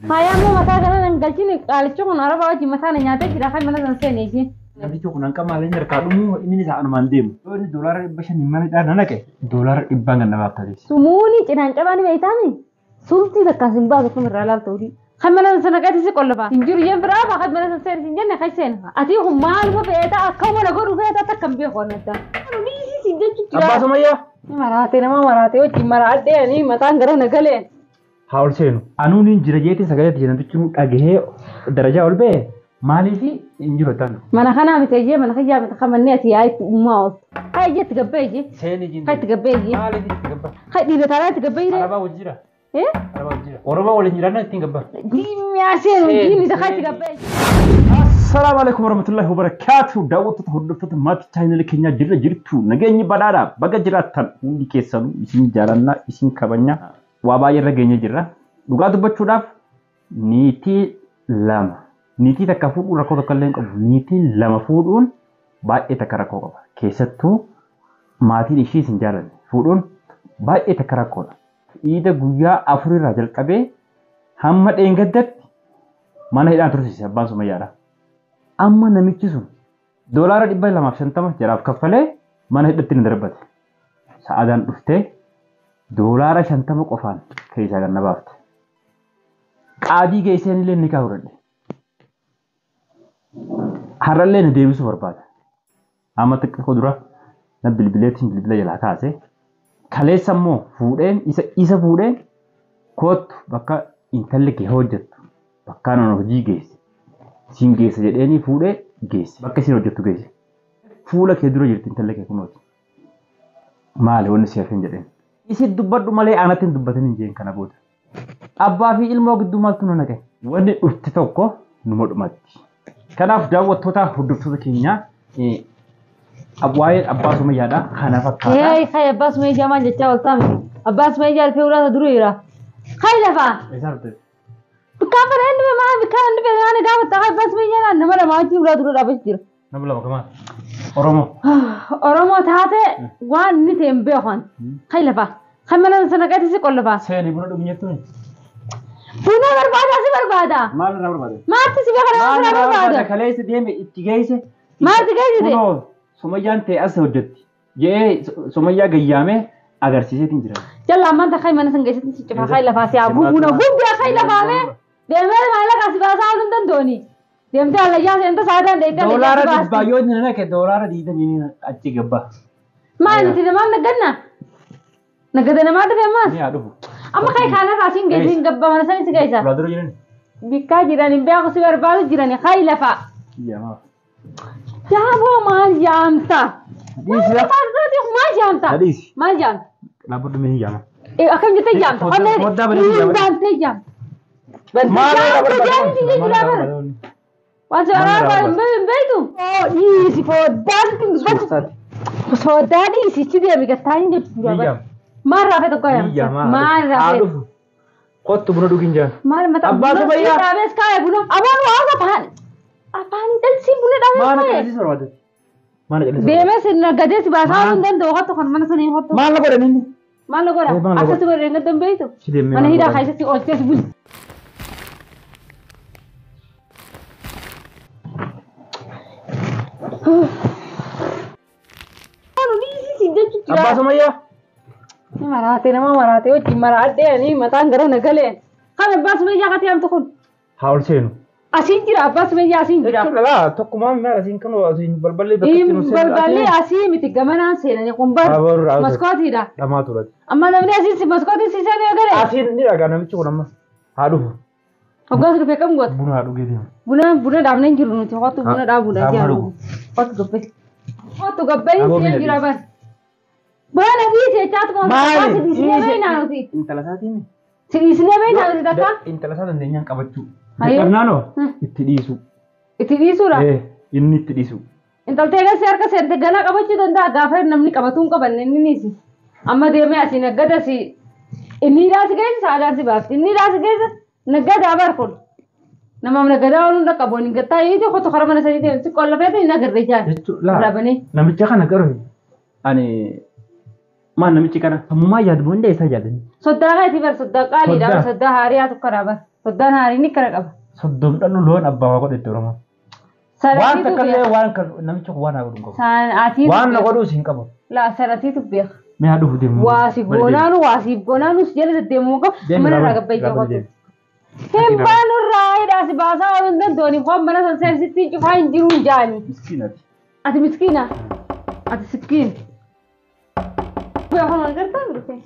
Faayyaa mataa kana nan galchine qaalichi kun araba wajjin mataa na nyaatee jira kan mana san seene ishee. Namtichi kun hanqa maaliin harkaa dhumuu inni isaa anumaan deemu. Yoo inni $500 mana dhaan naqe $100 kan namaaf taatee. Sumuuni cinaan cabaa ni beektaami. Sultii takkaas hin baasu kun irraa laalta odii. Kan mana sana qati si qollafa. Hin jiru yeen biraa baa kan mana sana seene hin jenne kan seene. Ati kun maaluma feeta akkuma na godhu feeta takka hin beeku waan addaa. Dhiisii si jechuun jira. Abbaa Sumayyaa. Maraatee nama maraatee wajjin maraadhee ani mataan gara na galeen. Haa ol seenu. Anuun hin jira jeetii sagalee itti namtichi nu dhagahee darajaa ol ba'e maaliif hin jiru ta'an. Mana kanaa miti eeyyee mana kiyyaa miti kan manni ati yaa'itti uumaa ooltu. Haa iyyee itti gabbee eeyyee. Seeni jiin. Haa itti gabbee eeyyee. Maaliif itti gabba? Haa dhiira taanaa itti gabbee eeyyee. Arabaa wajjin jira. Eh? Arabaa wajjin jira. Oromoo waliin jiraannaa ittiin gabba. Diimiyaa seenu diimni haa itti gabbee eeyyee. Assalaamu alaikum warahmatullahi wabarakatuh. Daawwattoota hordoftoota maatii chaayinal keenyaa jirra jirtu nageenyi badhaadha baga jiraattan hundi keessanuu isin jaalannaa isin kabajna waa baay'ee irra geenye jirra. Dhugaa dubbachuudhaaf niitii lama niitii takka fuudhuun rakkoo tokko illee hin qabu. Niitii lama fuudhuun baay'ee takka rakkoo qaba. Keessattuu maatiin ishii isin jaalanne fuudhuun baay'ee takka rakkoodha. Iida guyyaa afurirraa jalqabee hamma dheengaddatti mana hidhaan tursiise abbaan Sumayyaadha. Amma namichi sun $250 jaraaf kaffalee mana hidhatti ni darbate. Sa'aadaan dhuftee $50 qofaan keessaa ganna baafte. Qaadii geesseen illee ni kaawwadhe. Har'allee na deebisuu barbaada. Amma xiqqoo dura na bilbileetiin bilbila jalaa kaase. Kaleessa immoo fuudheen isa fuudheen kootu bakka intalli kee hojjettu bakka nan hojii geesse. Siin geesse jedheenii fuudhee geesse. Bakka isiin hojjettu geesse. Fuula kee dura jirti intalli kee kunooti. Maali wanni si hafeen jedheen. Isin dubbadhu malee anatti hin dubbatin hin jeen kana booda. Abbaa fi ilmoo gidduu maaltu nu naqe? Wanni dhufti tokko numa dhumatti. Kanaaf daawwattoota hordoftoota keenyaa waa'een abbaa Sumayyaadha kana fakkaata. Hey, kai abbaa Sumayyaa maal jechaa ooltaa miti. Abbaa Sumayyaa alfee ulaata dura jira. Kai lafaa. Eessaa dhufte? Bikkaan bara inni maal bikkaan inni maal gaafatta kai abbaa Sumayyaa nama lama wajjin ulaa dura dhaabbachaa jira. Nama lama kamaa? Oromoo. Oromoo taate waan inni ta'e hin beekan. Kai lafaa. Kan mana sana qati si qollafa. Seeni buna dhugi jettuuni? Buna barbaada si barbaada. Maal irraa barbaada? Maaltu si beeka nama Maal irraa irraa barbaada? barbaada? Kaleessa deeme itti geesse. Maaltu geessite? Kunoo Sumayyaan ta'e as hojjetti. Jee Sumayyaa gayyaamee agarsiiseetiin jira. Jalla ammaan takka mana san keessatti si cufa kai lafaa si haguugu buna gubdaa kai lafaame. Deemee maallaqa si baasaa ooluu hin danda'oni. Deemtee hallayyaa seenta saadaan deemtee hallayyaa si $100 baasti. yoo inni naqe $20 achi gabba. Maal nuti namaaf nagganna? Naggada namaa dhufe ammaas? Ni haa dhufu. Amma kai kanarraa siin geessi hin gabba mana san si geessa. Ulaa dura jiran. Bikkaa jiran hin beeku si barbaadu jiran kai lafaa. Iyyamaa. Jaaboo maal jaamta? Dhiisi. Maal jaamta? Dhiisi. Maal jaamta? Dhaabbadhu mee hin jaama. Akkam jettee jaamta? Foddaa banee hin jaama. Jaamtee jaamta. Maal irraa Jaamtee barbaada? jaamti Maal jira irraa bara. barbaada? Waan si Maal irraa waraabaa hin beektu? Dhiisi foddaa sitti dubbatu. Foddaa dhiisi ichi deemi gattaa hin jettu Ni jaama. Maal raafee tokko Ni yaamta? jaama. Maal Haa raafee? dhufu. Kottu buna dhugi hin jaama. Maal mataa Abbaa Sumayyaa. Dhaabees kaa'e buna. Abaan waa afaan. Afaan dhalsii buna Maal dhaabees kaa'e. callisii barbaadde? Maal callisii? Deemee si naggadee si baasaa ooluu hin danda'u hottu kan mana sanii hottu. Maal na godhan inni? Maal na godha? Eh, maal na Akkasi godhe hin gaddan beektu? Si deemee Mana maal hidhaa godhan? keessatti oolchee si bulchi. Abbaa Sumayyaa. Maraatee nama maraatee wajjin maraadhee ani mataan gara na galeen. Kan abbaa Sumayyaa kati hamtu kun. Haa ol seenu. Asiin jira abbaa Sumayyaa asiin jira. Jechuun laa tokkumaan maal asiin kan asiin balballi bakka itti nu seenu. Balballi asii miti gamanaan seenanii kun bar Abaru maskootiidha. Dhamaa turati. Amma namni asiin si maskootiin si seenuu eegale. Asiin ni dhagaa namichi kun amma haa dhufu. Hoggaas dhufee kam goota? Buna haa dhugee deema. Buna buna dhaabnee hin jiru nuti hottu buna dhaabuudha. Haa buna dhugu. Hottu gabbee. Hottu gabbee Aboo hin mina jira bar. Buna dhiisee chaatuma Maali? si dhiisnee beeknaa nuti. Intala isaatiin. Si dhiisnee beeknaa nuti takka. Intala isaa dandeenyaan qabachuu. Hayyee. Dadhabnaanoo itti dhiisu. Itti dhiisuudha. Inni itti dhiisu. Intaltee gassi harka seente galaa qabachuu danda'a gaafa namni qabatu hin qabanne inni niisi. Amma deemee asii naggada si inni hidhaa si geessa saadaan si baafti inni hidhaa si geessa naggadaa bar kun. Namaaf naggadaa ooluun dhaqqabu hin gattaa hiiti qotu karaa mana sanii deemu si qollafeetu hin agarre jaan. Jechuun laa Dhaabanii. namicha kana garuu ani maal namichi kana sammumaa yaadu hunda isaa yaadani. Soddaa keetii bar soddaa qaaliidha bar Soddaa. soddaa haariyaa tokkodha bar. Soddaan haariin kana qaba. Soddom dhallu loon abbaa waa godhetti Oromoo. Waan Sanatiitu takka illee beeka. waan kan namichi kun waan haa godhu hin qabu. Sanatiitu Waan na beeka. godhuus hin qabu. Laa sanatiitu beeka. Mee haa dhufu deemu. Waasi goonaanu waasiif goonaanu si jala deddeemuu qabu. Deemi Mana irraa raabali gabbaa'ee raabali qotu. deemi. Hin baanu irraa hidhaas baasaa waan hin danda'aniif waan mana san seensitti cufaa hin jiru hin jaani. Miskiinati. Ati miskiina. Ati sikiin. Beekama gartaa dhufe.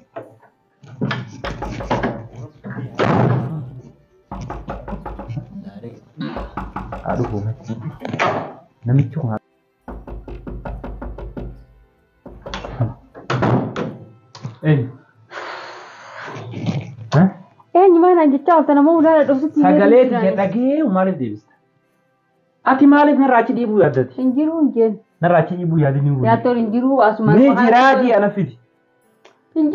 Haa dhufu. Namichi kun eenyu? Eenyu maal jechaa oolta nama ulaala dhufsutti. Sagalee tiyya dhagee maaliif deebista? Ati maaliif narraa achi dhiibuu yaaddati? Hin jiru hin jeen. Narraa achi dhiibuu yaadin hin wuli. Yaattoon hin jiru asumaan. Ni jiraatii ana fidi.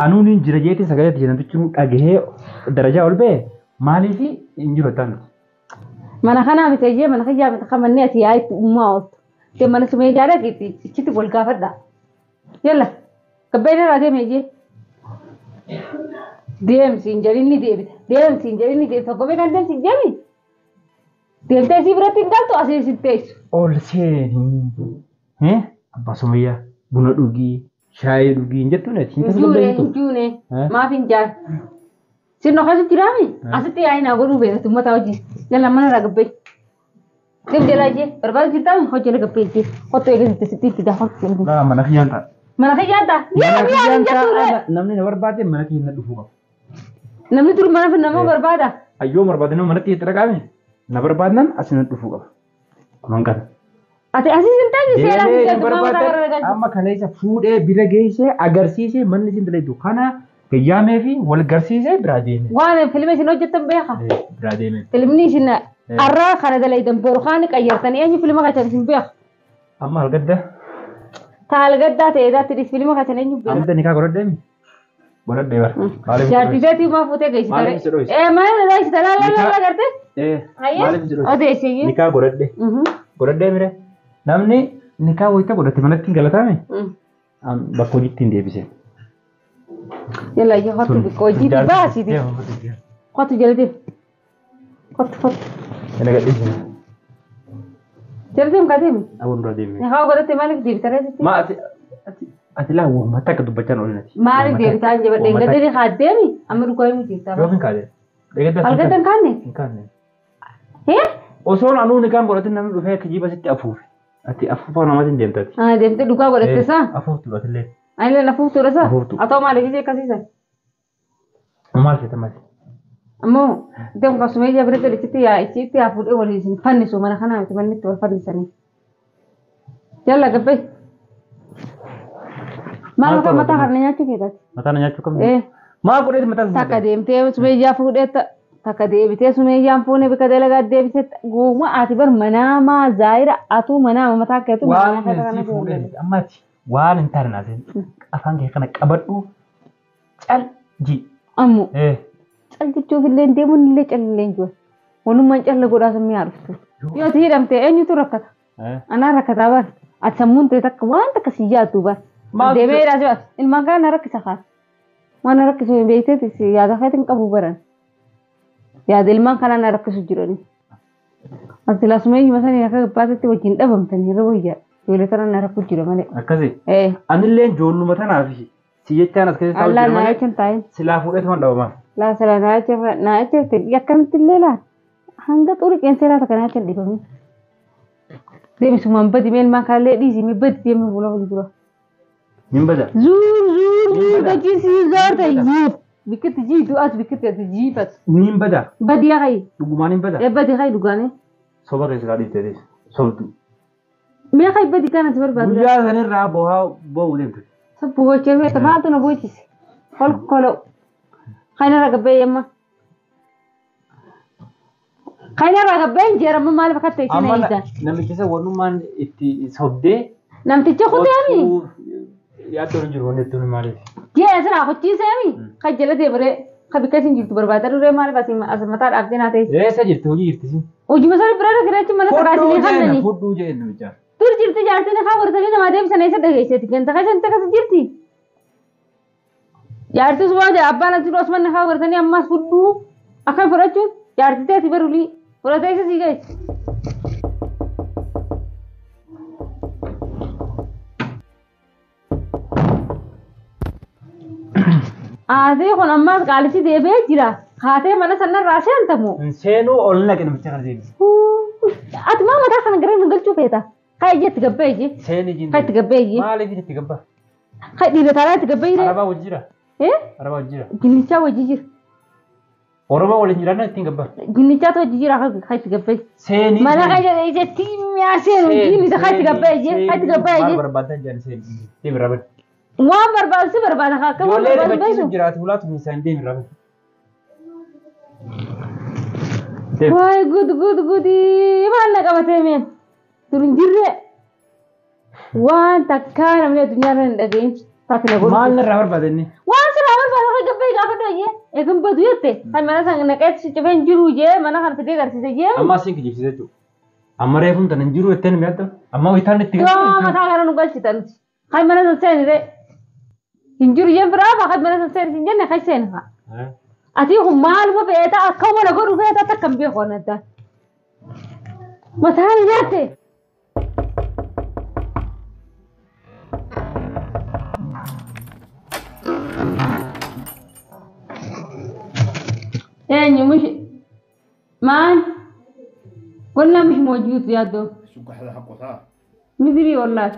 Anuun hin jira jeetii sagalee tiyya namtichi nu dhagahee darajaa ol ba'e maaliif hin jiru attaan nuti? Mana kanaa miti eeyyee mana kiyyaa miti kan manni ati yaa itti uumaa ooltu. Te mana sumee jaalati itti ichitti wal gaafadha. Yalla gabbeen irraa deeme eeyyee. Deemsi hin jedhin ni deebita. Deemsi hin jedhin ni deebita. Gobe kan deemsi hin jedhin. Deemtee isii biratti hin galtu asii isin teessu. Ol seenii. Abbaa Sumayyaa buna dhugii shaayii dhugii hin jettuun ati hin Hin juune tasgabbeessitu. hin juune maaf hin jaar. Sirna akkasitti jiraami asitti yaa'ii naa godhuu beekatu ummata hojii. Yalla mana irraa gabbee. Deem jalaa jee barbaadu jirtaami hojii jala gabbee jee kottu eegasitti sitti itti daa kottu. Laa mana kiyyaan ta'a. Mana kiyyaan ta'a. Yaa Mana mi'a kiyyaan hin jettu ta'a. ree. Namni na barbaade mana kiyya na dhufuu qaba. Namni dur mana nama barbaada. Ayyoo barbaade nama manatti itti dhaqaame na barbaadnan as na dhufuu qaba. Kunuun kana. Ati asii hin taane seeraan Deemee hin na jettu maama barbaade isaa garagalu. amma kaleessa fuudhee bira geessee agarsiisee manni isin dalagu kana gayyaamee fi wal garsiisee biraa deeme. Waan filma isin hojjettan beeka. Biraa deeme. Filmni isin arraa kana dalaydan boru kaan qayyartanii eenyu filma kachan isin beeka. Amma algadda. Taalgaddaa ta'ee daatti dhis filma kachan eenyu beeka. Amma nikaa godhadhee mi? Godhadhee bara. Maaliif Jaartii teetii maa fuutee geessite? Maaliif si dhoyse? Ee maal dhoysite? Laa laa laa gartee? Maaliif si dhoyse? Odeessiyyi. Nikaa godhadhee. Godhadhee mire. Namni nikaa wayita godhate manatti hin galatame bakka hojiitti hin deebise. Yalla iyyuu kottu bikka hojiitti baasiiti. Kottu jala deem. Kottu kottu. Yana gadhiisina. Jala deem kaa deemi. Awwan dura deeme. Nikaa godhatte maaliif deebita reessitti? Ma ati ati ati laa uummata akka dubbachaa oolin ati. Maaliif deebitaa hin jabadhe? Gaddi haa deemi amma dhugaa himu jirta. Yoo hin kaane. Algadda hin kaanne? Hin kaanne. Hee? Osoon anuu nikaan godhatin namni dhufee kijiba sitti afuufe. Ati afuufaa namaatiin deemta ati. Ah deemtee dhugaa godhatte saa? Afuuftu atillee. Ani lafuuf ture saa? Afuuftu. Atoo maaliif ishee akkasiisan? Maal feeta maali? Ammoo deemu qabsumee ija biratti ichitti yaa ichitti yaa fuudhee waliin isin fannisu mana kanaa miti manni itti wal fannisanii. Jalla gabbee. Maal Maal mataa mataa ta'u? harna nyaachuu feetati? Mataa na nyaachuu qabdu. Ee Maa godheeti mataa takka deemtee sumeeyyaa fuudhee takka deebitee sumeeyyaan fuunee bika dalagaa deebisee gooma ati bar manaamaa zaayira atuu manaama mataa keetu Waan manaa si fuudhee miti amma ati waan hin taane naasee afaan kee kana qabadhu cal ji. Ammoo cal jechuuf illee deemuun illee calillee hin jiru. Walummaan calla godhaa summii haa dhuftu. Yoo ati hidhamte eenyutu rakkata? Anaa rakkataa bar. Ati sammuun ta'e takka waan takka si yaaddu bar. Deemee hidhaa si baas. Ilmaan kana na rakkisa kaas. Waan na rakkisu hin beekteeti si yaada keetiin qabu baran. Yaada ilmaan kanaa na rakkisu jirani. Ati laasuma iyyuu sanii akka gabbaatatti wajjin dhabamtanii irra wayyaa. Ijoollee tana na rakku jira malee. Akkasi. Anillee ijoolluma tanaaf si jechaan as keessa taa'u Allaa jira naa malee jechaan taa'in. silaa fuudheetu dhabamaa. Laa sila naa jechaan naa jechaan akkamitti illee laata. Hanga xurii qeensee laata kanaa jechaan dhibame. Deebisumaan badi mee ilmaan kanallee dhiisi mee badi deemee fuula fuuldura. Hin bada. Zuur zuur zuur gachiin si zoorta jiif. Bikkitti jiitu as bikkitti as jiifatu. Niin bada. Badi yaa qayi. Dhugumaan hin bada. Ee badi qayi dhugaane. Soba keessa kaa dhiiftee sobdu. Mee qayi badi kana si barbaadu. Guyyaa sanirraa bohaa bo'uu deemte. Sabbu gochee feeta maaltu na bochise. Kol kolo. Kana irra gabbee yemma. Kana irra gabbee hin jeeramma maaliif akka ta'e Amma isin eeyyisan. namichi isa wannummaan itti sobdee Namticha kuteemi. Yaaddoon hin jiru wanni ittiin maaliif? Jee asirraa hojiiseemi. Kan jala deebaree kan bikka isin jirtu barbaada duree maaliif asii as mataa dhaabdee naa ta'e. Eessa jirti hojii jirti si? Hojii masaa bira dhagiraachi mana Fudhuu takaasinii jenna kannani. fudhuu jenna namicha. Dur jirti jaartiin haa wartanii namaa deebisan eessa dhageessiti ganta keessan takkas jirti. Jaartis waa jira abbaan asii osman haa wartanii ammas fudhuu akkam fudhachuun. Jaartii teeti barulii fudhatee isa sii geesse. Asii kun ammaas qaalichi deebi'ee jira. Haatee mana sanarraa seentamu. Seenuu ol naqe namicha kana deebise. Ati maa mataa kana gara nu galchuu feeta? Haa ijji itti gabbee ijji. Seeni jiin. Haa itti gabbee ijji. Maaliif itti gabbaa? Haa dhiira taanaa itti gabbee jira. Arabaa wajji jira. Arabaa wajji jira. Jinnichaa wajji jira. Oromoo waliin jiraannaa ittiin gabbaa. Jinnichaatu wajji jira haa itti gabbee. Seeni. Mana kan ijatti mi'a seenu jinni haa itti gabbee ijji. Haa itti gabbee ijji. Maal barbaadan jedhan seeni. Deemi raban. Waan barbaadu si barbaada haa akka waan Ijoollee barbaadu rifachiisu beektu. jiraatu ulaatu miisaan deemi raban. Deemi. Waay gud gud gudii maal na qabatee mee dur hin jirre waan takkaa namni addunyaa irra hin dhagahin taate na godhu. Maal narraa barbaada inni? Waan sirraa barbaada kan gabbee gaafa dhooyye eegin badu jette kan mana sana naqee si cufee hin jiru jee mana kana fidee agarsiise jee. Amma asiin kijibsiisa jechuudha. Amma reefuun tana hin jiru jettee ni yaadda. Amma witaan itti Yoo mataa kana nu galchita nuti. Kan mana sana seeni ree hin jiru jeen biraa faa kan mana sana seeni hin jenne kan seeni faa. Ati kun maaluma feeta akka wala godhu feeta takka hin beeku waan addaa. Mataan nyaatte. Eenyu mushi maan ولا مش موجود يا دو شو قحلة حقها مدري والله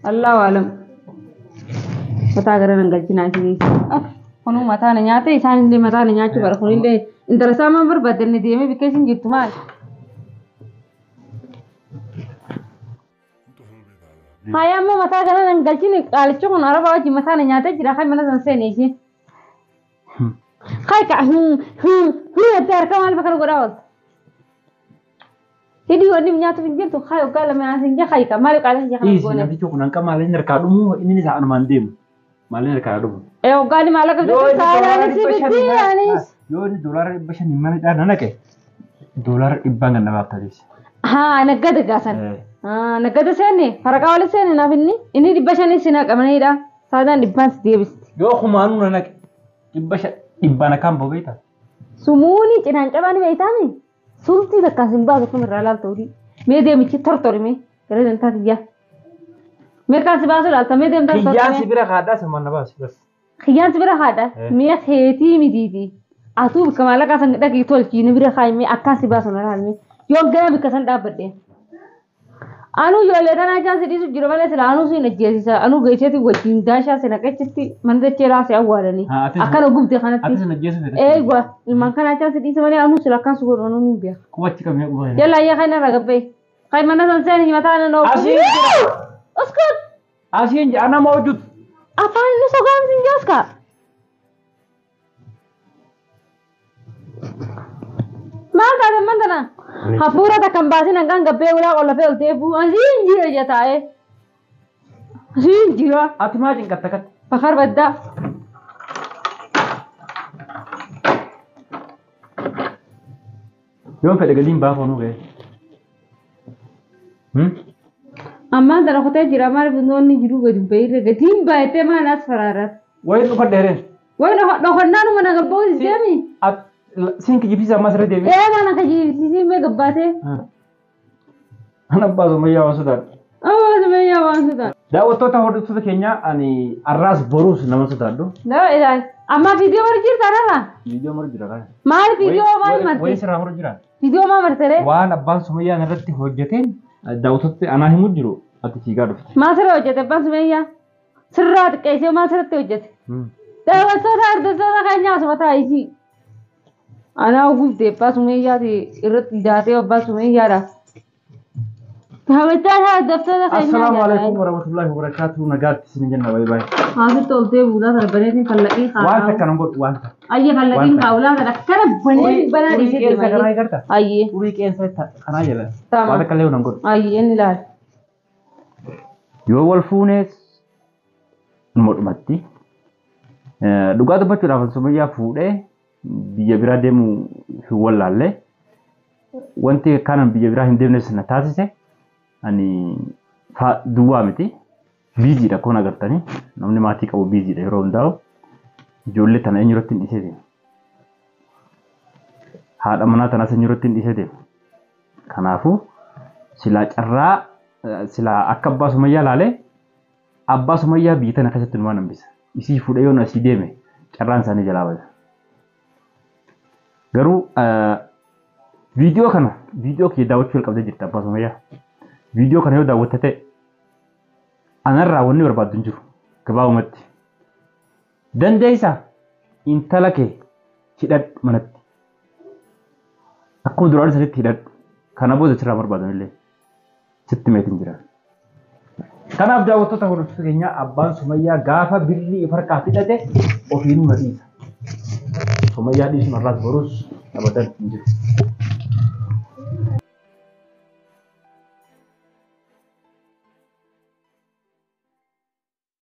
الله أعلم mataa gara nan galchinaa isinii kunuu mataa na nyaate isaan illee mataa na nyaachuu bara kun illee intala isaa maan barbaaddanne deemee bikka isin jirtu maal Haya amma mataa gara nan galchine qaalichi kun araba wajjin mataa na nyaatee jira kan mana san seene ishee Kai ka jettee harka maal bakka godhaa oolta Hidhii wanni nyaatuuf hin jirtu kai waggaa lama nyaata hin jee kai ka maal qaala hin jee kana Dhiisi goone namtichi kun hanqa maaliin harkaa dhumu inni isaa anumaan deemu. Maaliin harkaa dhumu. Waggaan maallaqa bitatu saalaan si bitti anis. Yoo inni doolaara 500 mana caalaa naqe doolaara 100 kan namaaf taasisu. Haa naggada gaasan. Naggada seenne faraqaa wali seenne naaf inni 500 si naqamanidha. Saadaan 100 si deebisti. Yoo kumaanuu na naqe 500 100 akkaan bobeeta. Sumuuni cinaan cabaan beektaami. Sultii takkaas hin baasu kun irraa laalta olii. Mee deemichi tortori mee gara dantaa tiyyaa. Mee kaan si baasu laalta mee deemtaa Kiyyaan tortori. si bira haadhaa samaan na baasi bas. Kiyyaan si bira haadha. Mee keetii mitiiti. Atuu bikka maallaqaa san dhaqii tolchii ni bira kaayimee akkaan si baasu na laalme. Yoon gara bikka san dhaabbadhe. Anuu ijoollee tanaa jaan si dhiisu jira malee sila anuu si hin ajjeesisa. Anuu geesseeti wajjin daashaa si naqachitti mana dachee raasee awwaalanii. Akkana gubde kanatti. Atis na ajjeesu fedha. Eegwa ilmaan kanaa jaan si dhiisa malee anuu sila akkaan si godhu anuu ni beeka. Qubachi qabnee quba. Yalla ayya kan irra gabbee. Kan mana san seeni himataa na noofu. Asiin jira. Uskut. Asiin jira ana mawjud. Afaan inni sogaan sin jaaska. Maal taate man tana? Hafuura takka hin baasin hangaan gabbee ulaa qollafee ol deebi'u. Asiin jira ija taa'ee. Asiin jira. Ati maa cinqatta katta? Bakar baddaa. Yoon fedhe galiin baafanuu ga'e. Ammaan tana kutee jira maal bunnoonni jiru gadi bahirra gatiin baay'atee maal as faraarat. Wayi dhufa dheereen. Wayi dhokannaan mana gabboo deemi. Siin kijibsiisa ammas irra deebi'e. Ee mana kijibsiisii mee gabbaatee. Ana abbaa Sumayyaa waan sodaadhu. Abbaa Sumayyaa waan sodaadhu. Daawwattoota hordoftoota keenya ani har'aas boruus nama sodaadhu. Nama ilaali. Amma viidiyoo mara jirta narraa? Viidiyoo mara jira kana. Maal viidiyoo maal marte? Wayi sirraa mara jira. Viidiyoo maal marte ree? Waan abbaan Sumayyaa irratti hojjeteen daawwattoota anaa himu jiru ati fiigaa dhufte. Maal sirra hojjete abbaan Sumayyaa? Sirraa xiqqeessee maal sirratti hojjete? Daawwattoota hordoftoota keenyaa asuma taa'isii. Anaa gubde abbaa Sumayyaati irratti daatee abbaa Sumayyaadha. Daawwattoota hordoftoota keenyaa. Assalaamu alaikum warahmatullahi wabarakatuh. Nagaatti isin jenna baay'ee baay'ee. Asitti oltee buulaa sana baneetiin fallaqiin Waan kaa'aa. takka nan godhu waan takka. Ayyee fallaqiin kaa'ulaa sana akkana banee banaa Urii dhiisee qeensa deema. kanaa eegarta? Ayyee. Urii qeensa kanaa jala. Tamam. Waan takka illee nan godhu. Ayyee inni ilaali. Yoo wal fuunees numa dhumatti. Dhugaa dubbachuudhaaf Sumayyaa fuudhee biyya biraa deemuu hin wallaalle. Wanti kanan biyya biraa hin deemnes na taasise ani duwwaa miti. Biiziidha kun agartanii namni maatii qabu biiziidha yeroo hundaa'u. Ijoollee tana eenyurratti hin dhiisee deema. Haadha manaa tanaa sanyii irratti hin dhiisee deema. Kanaafuu silaa carraa silaa akka abbaa Sumayyaa laalee abbaa Sumayyaa biyya tana keessatti numaan hambisa. Isii fuudhee yoon asii deeme carraan isaanii jalaa bada. Garuu viidiyoo kana viidiyoo kee daawwachuu jalqabdee jirta abbaa Sumayyaa. Viidiyoo kana yoo daawwatte ta'e anarraa wanni barbaaddu hin jiru gabaabumatti. Dandeessaa intala kee hidhadhu manatti. Akkuma duraan sanitti hidhadhu. Kana booda sirraa barbaadan illee sitti meetiin jira. Kanaaf daawwattoota hordoftoota keenyaa abbaan Sumayyaa gaafa birrii of harkaa fixate ofiinuu na dhiisa. Sumayyaa dhiisuun har'aas borus abadan hin jiru.